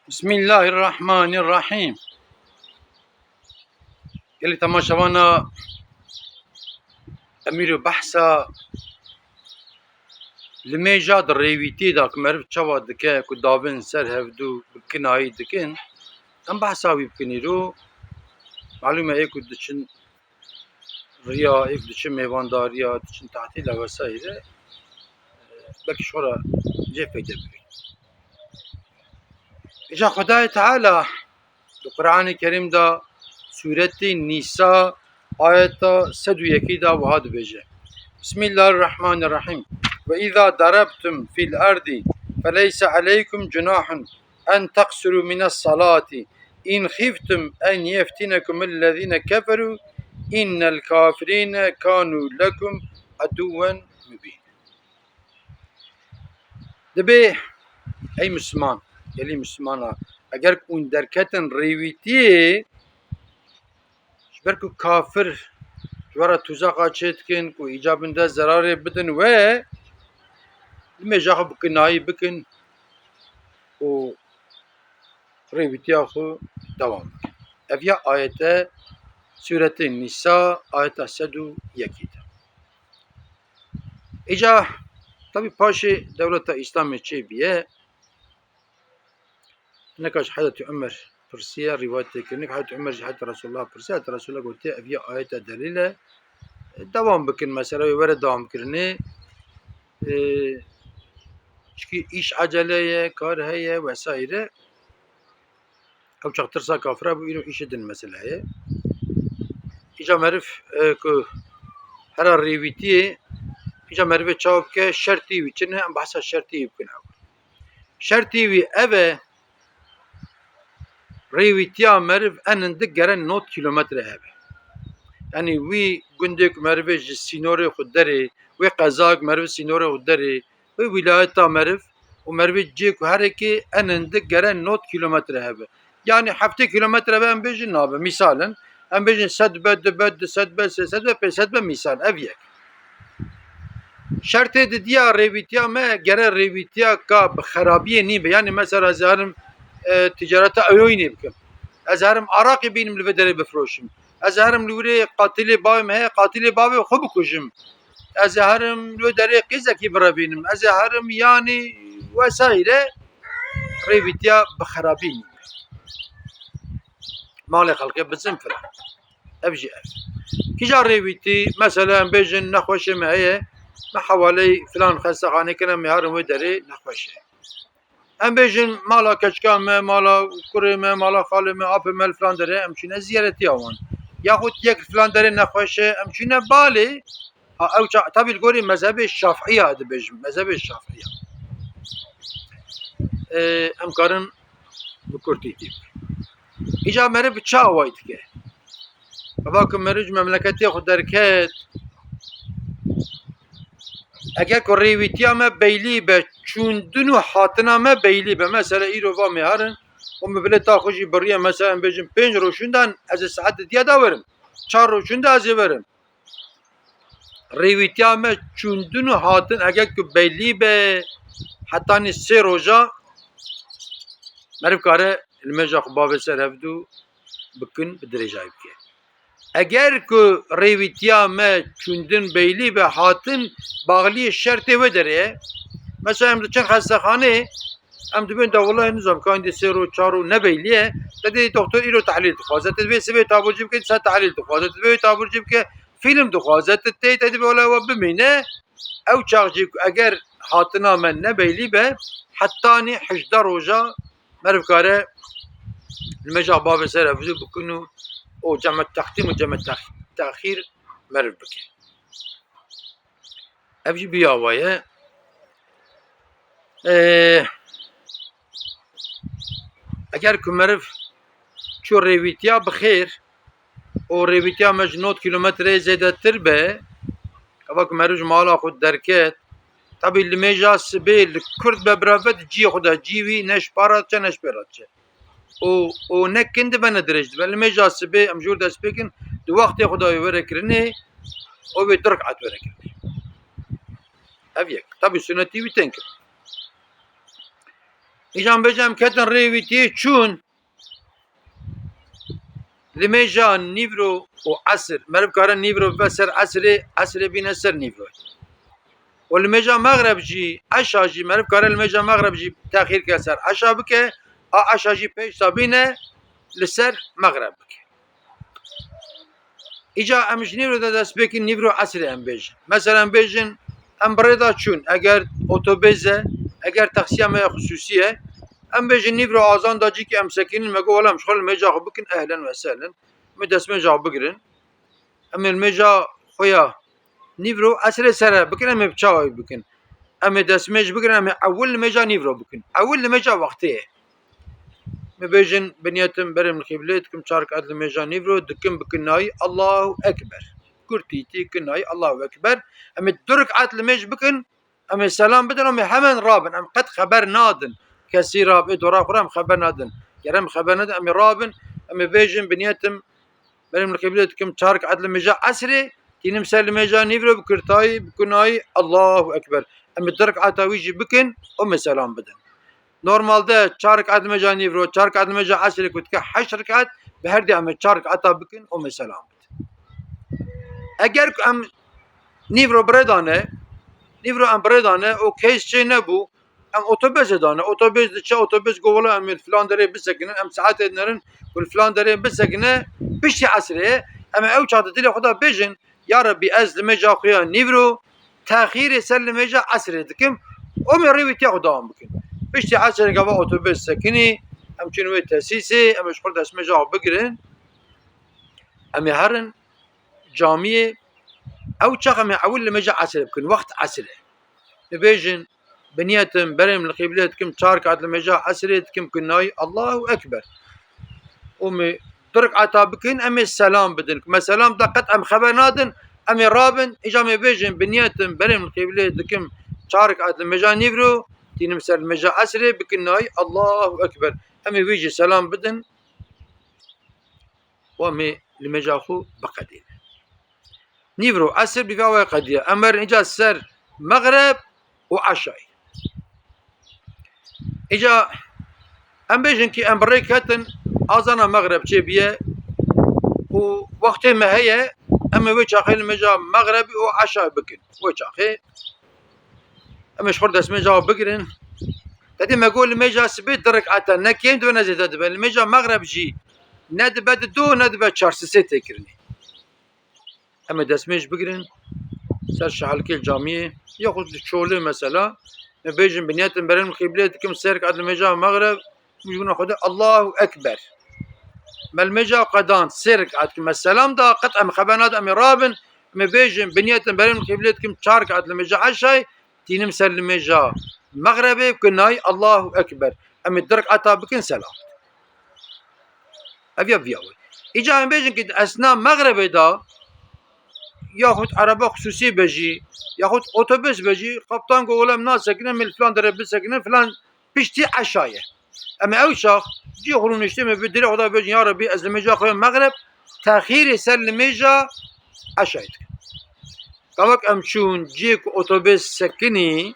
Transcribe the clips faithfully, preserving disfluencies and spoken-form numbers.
Bismillahirrahmanirrahîm. Gelî temaşevana, em îro behsa limêja di rêwîtiyê de ku meriv çawa dike, ku davên ser hevdû bi kinayî dikin, em behsa wî bikin îro. Malûm e, ê ku diçin riya, ê ku diçin mêvandariya, diçin tatîla vesaire, belkî ji xwe re cê feyde bibîn. Îca Xwedayê Teala di Qur'anê Kerîm de, Sûretê Nîsa, ayeta sed û yekê de wiha dibêje: Bismillahirrahmanirrahîm. Ve îza darabtum fil erdî feleyse aleykum cunahun en teqsuru mines salati in xiftum en yeftinekumul lezîne keferû innel kafirîne kanu lekum aduwen mubîn. Dibê, ey Misliman, gelî Mislimana, eger ku hûn derketin rêwîtiyê, ji ber ku kafir ji we re tuzaxa çêdikin ku îca bin de zerarê bidin we, limêja xwe bi kinayî bikin û rêwîtiya xwe dewam bikin. Ev ya ayete Sûretê Nîsa, ayeta sed û yekê de. Îca, tabî paşê dewleta Îslamê çêbûye. Neka ji Hezretî Umer pirsiye, rîwayet tê kirin. Hezretî Umer ji Hezretî Resulullah pirsiye. Hezretî Resulullah gotiye, ev ya ayete delîl e. Dewam bikin, mesela wê were dewam kirinê. Ee, çikî îş ecele ye, kar heye vesaire. Ew çax tirsa kafira bû, îro îşê din mesele heye. Îca meriv, e, ku hera rêwîtiyê, îca merivê çawa bike, şertî wî çi ne, em behsa şertî wî bikin ew. Şertî wî ev e, rêwîtiya meriv en hindik gere nod kîlometre hebe. Yanî wî gundê ku merivê ji sînorê xwe derê, wê qezayê ku meriv sînorê xwe derê, wê wîlayeta meriv û merivê cihê ku herikê en hindik gere nod kîlometre hebe. Yanî heftê kîlometre be, em bêjin nabe. Mîsal in, em bêjin sed be, du be, du sed be, sê sed be, pênc sed be, mîsal. Ev yek. Şertê didiya rêwîtiya me gere rêwîtiya ka bi xerabiyê nîbe. Yanî mesela ez ê herim, e, ticareta eroînê bikim. Ez ê herim araqê bînim li vê derê bifroşim. Ez ê herim li wirê qatilê bavê min heye, qatilê bavê xwe bikujim. Ez ê herim li wê derê qîzekî birevînim. Ez ê herim yanî vesaire rêwîtiya bi xerabî nîbe. Malê xelkê bizin filan. Ev jî ev. Kîja rêwîtî, mesela em bêjin nexweşê me heye, me hewaleyî filan xestexanê kir, em ê herin wê derê nexweş e. Em bêjin mala keçika me, mala kurê me, mala xalê me, apê me li filan derê, em çûne ziyaretiya wan. Yaxud yek li filan derê nexweş e, em çûne balê. Ha, ew ça-, tabî li gorî mezhebê Şafiya dibêjim, mezhebê Şafiya. Ê, em karin bi kurtî tî bikin. Îca meriv bi çi awayî dike? Heva ku meriv ji memleketê xwe derket, eger ku rêwîtiya me beylî be, çûndin û hatina me beylî be, mesela îro va me herin û min bileta xwe jî biriye, mesela em bêjin pênc roj şûndan, ez ê saet didiya da werim, çar roj şûnda ez ê werim. Rêwîtiya me çûndin û hatin eger ku beylî be, hetanî sê roja meriv kare limêja xwe bavê ser hevdû bikin, bi dirêjayî bike. Eger ku rêwîtiya me çûndin beylî be, hatin baxliyê şertê wê derê ye. Mesela em diçin xestexanê, em dibên de wele nizam ka hindî sê roj çar roj ne beylî ye. Te dê doktor îro tehlîl dixwaze. Te dibê sibê taburcî bike, dîsa tehlîl dixwaze. Te dibê wê taburcî bike, fîlm dixwaze. Te tê, te dibê wele we bimîne. Ew çax jî ku eger hatina me ne beylî be, hetanî hejdeh roja meriv kare limêja bavê ser hevdû bikin û, û ceme teqdîm û ceme tex-, texîr meriv bike. Ev jî bi ya wa ye. Ê, eger ku meriv çû rêwîtiya bi xêr û rêwîtiya me ji nod kîlometreyê zêdetir be, heva ku meriv ji mala xwe derket, tabî limêja sibê li kurt be birave di ciyê xwe de, cî wî ne ji para diçe ne ji pêra diçe. Û, û ne kin dibe ne dirêj dibe. Limêja sibê em jor dest pê kin, di wextê xwe de wê were kirinê û wê du rekat were kirinê. Ev yek. Tabî sunetî wî tên kirin. Îcan bêje em ketin rê wî tê çûn. Limêja nîvro û esir. Meriv kare nîvro bibe ser esirê, esirê bîne ser nîvro. Û limêja mexreb jî, eşa jî, meriv kare limêja mexreb jî texîr ke ser eşa bike, a eşa jî pêşta bîne li ser mexreb bike. Îca em ji nîvro de dest pê kin, nîvro esirê em bêjin. Mesela em bêjin, em bi rê de çûn, eger otobês e, eger taksiya me ya xisûsî ye, em bêjin nîvro azan da cîkî em sekinin, me got, wela em ji xwe limêja xwe bikin, ehlen ve sehlen. Em ê destmêja xwe bigirin. Em ê limêja xwe ya nîvro esrê sere bikin, em ê bi çawa wî bikin? Em ê destmêj bigirin, em ê ewil limêja nîvro bikin. Ewil limêja wextê ye. Em ê bêjin, bi niyetim berê min qîblê dikim çar rekat limêja nîvro, dikim bi kinayî Allahu Ekber. Kurtîtî kinayî Allahu Ekber. Em ê du rekat limêj bikin, em ê selam bidin, em ê hemen rabin. Em qet xeber nadin. Kesî rabê dora xwe re em xeber nadin. Ger em xeber nadin, em ê rabin, em ê bêjin, bi niyetim berê min qîblê dikim çar rekat limêja esrê, tînim ser limêja nîvro bi kurtayî, bi kunayî, Allahu Ekber. Em ê du rekata wî jî bikin û em ê selam bidin. Normalde çar rekat limêja nîvro, çar rekat limêja esrê ku dike heşt rekat, bi her dê em ê çar rekata bikin û em ê selam bidin. Eger ku em nîvro bi rê dane, nîvro em bi rê dane û case çê nebû, em otobêsê dane. Otobês diçe, otobês got, wela em ê li filan derê bisekinin, em saetê dinerin ku li filan derê bisekine, piştî esrê ye. Em ê ew çax di dilê xwe de bêjin, ya Rebî, ez limêja xwe ya nîvro texîrê ser limêja esrê dikim. Û em ê rêwîtiya xwe dewam bikin. Piştî esrê gava otobês sekinî, em çûn wê tesîsê, em ê ji xwe destmêja xwe bigirin. Em ê herin camiyê, ew çax em ê ewil limêja esrê bikin, wext esrê. Dibêjin, bi niyetim berê min li qîblê dikim çar rekat limêja esrê dikim kunayî Allahu Ekber. Û me du rekata bikin, em ê selam bidin. Ku me selam da qet em xeber nadin, em ê rabin, îca em ê bêjin, bi niyetim berê min li qîblê dikim çar rekat limêja nîvro, tînim ser limêja esrê, bi kunayî Allahu Ekber. Em ê wî jî selam bidin. Û em ê limêja xwe biqedînin. Nîvro esir bi vî awayî qediya. Em werin îca ser mexreb û eşayî. Îca em bêjin kî em bi rê ketin, azana mexreb çêbiye û wextê me heye, em ê wê çaxê limêja mexrebî û eşayî bikin. Wê çaxê em ê ji xwe destmêja xwe bigirin. Te dî me got limêja sibê du rekat e, ne kêm dibe ne zêde dibe. Limêja mexreb jî ne dibe di du, ne dibe çar, sisê tê kirinê. Em ê destmêj bigirin ser şehelkê camiyê, yaxud di çolê mesela, me bêjin bi niyetin berê min qîblê dikim sê rekat limêja mexreb, min ji guna Xwedê Allahu Ekber. Me limêja qedan sê rekat, me selam da, qet em xeber nadin, em ê rabin, em ê bêjin bi niyetin berê min qîblê dikim çar rekat limêja eşay, tînim ser limêja mexrebê, kunayî Allahu Ekber. Em ê du rekata bikin selam. Ev ya viya wê. Îca em bêjin ki di esna mexrebê de, yaxud ereba xisûsî be jî, yaxud otobus be jî, kaptan got, wela em nasekinin, em ê li filan derê bisekinin, filan piştî eşa ye. Em ê ew çax cî xwe rûniştê me bi dilê xwe de bêjin, ya Rebî, ez limêja xwe ya mexreb texîrê ser limêja eşayê dikim. Gavak em çûn cihê ku otobês sekinî,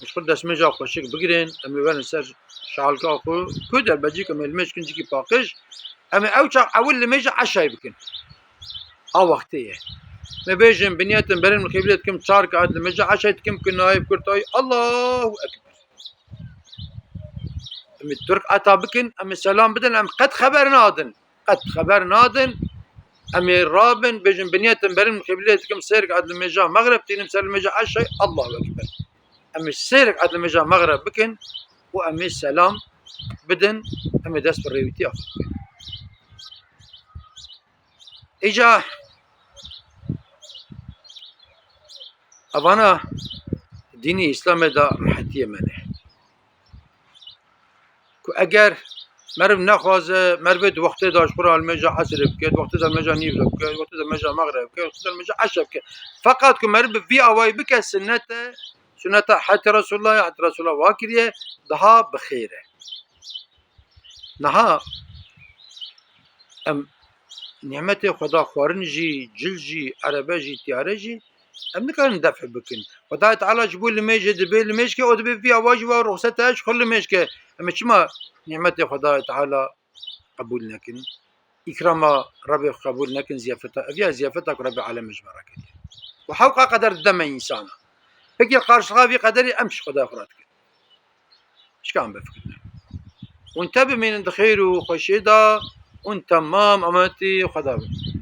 ji xwe destmêja xweşik bigirin, em ê werin ser şalka xwe, ku derbecîk em ê limêj kin cîkî paqij, em ê ew çax ewil limêja eşayê bikin. A wextê ye. Me bêjin, bi niyetin berê min qîblê dikim, çar rekat limêja eşayê dikim, kunayî bi kurtayî, Allahu Ekber. Em ê du rekata bikin, em ê selam bidin, em qet xeber nadin. Qet xeber nadin. Em ê rabin, bêjin, bi niyetin berê min qîblê dikim, sê rekat limêja mexreb, tînim ser limêja eşay, Allahu Ekber. Em ê sê rekat limêja mexreb bikin û em ê selam bidin, em ê dest bi rêwîtiya xwe bikin. Îca evana dînî Îslamê de rehetiyê me ne. Ku eger meriv nexwaze, merivê di wextê de ji xwe re limêja esrê bike, di wextê de limêja nîvre bike, di wextê de limêja mexreb bike, di wextê de limêja eşe bike. Feqat ku meriv bi vî awayî bike, sinnet e, sunneta hetê Resulullah, hetê Resulullah wa kiriye, daha bi xêr e. Niha em nîmetê Xweda, xwarin jî, cil jî, erebe jî, tiyare jî, Em nikarin def bikin. Xwedayê Teala ji bo limêjê dibê limêj ke, o dibê vî awa jî wa ruxsete ji xwe limêj ke. Em ê çima nîmetê Xwedayê Teala qebûl nekin? Îkrama Rebê xwe qebûl nekin, ziyafeta. Ev ya ziyafeta ku Rebê Alemê ji me re kiriye. Û hewqa qeder dide me însana. Pekî qarşixa vî qederî em ji Xwedayê xwe re dikin. Çika em bifikirine? Hûn te bimînin di xêr û xweşiyê de, hûn temam ametî Xweda bin.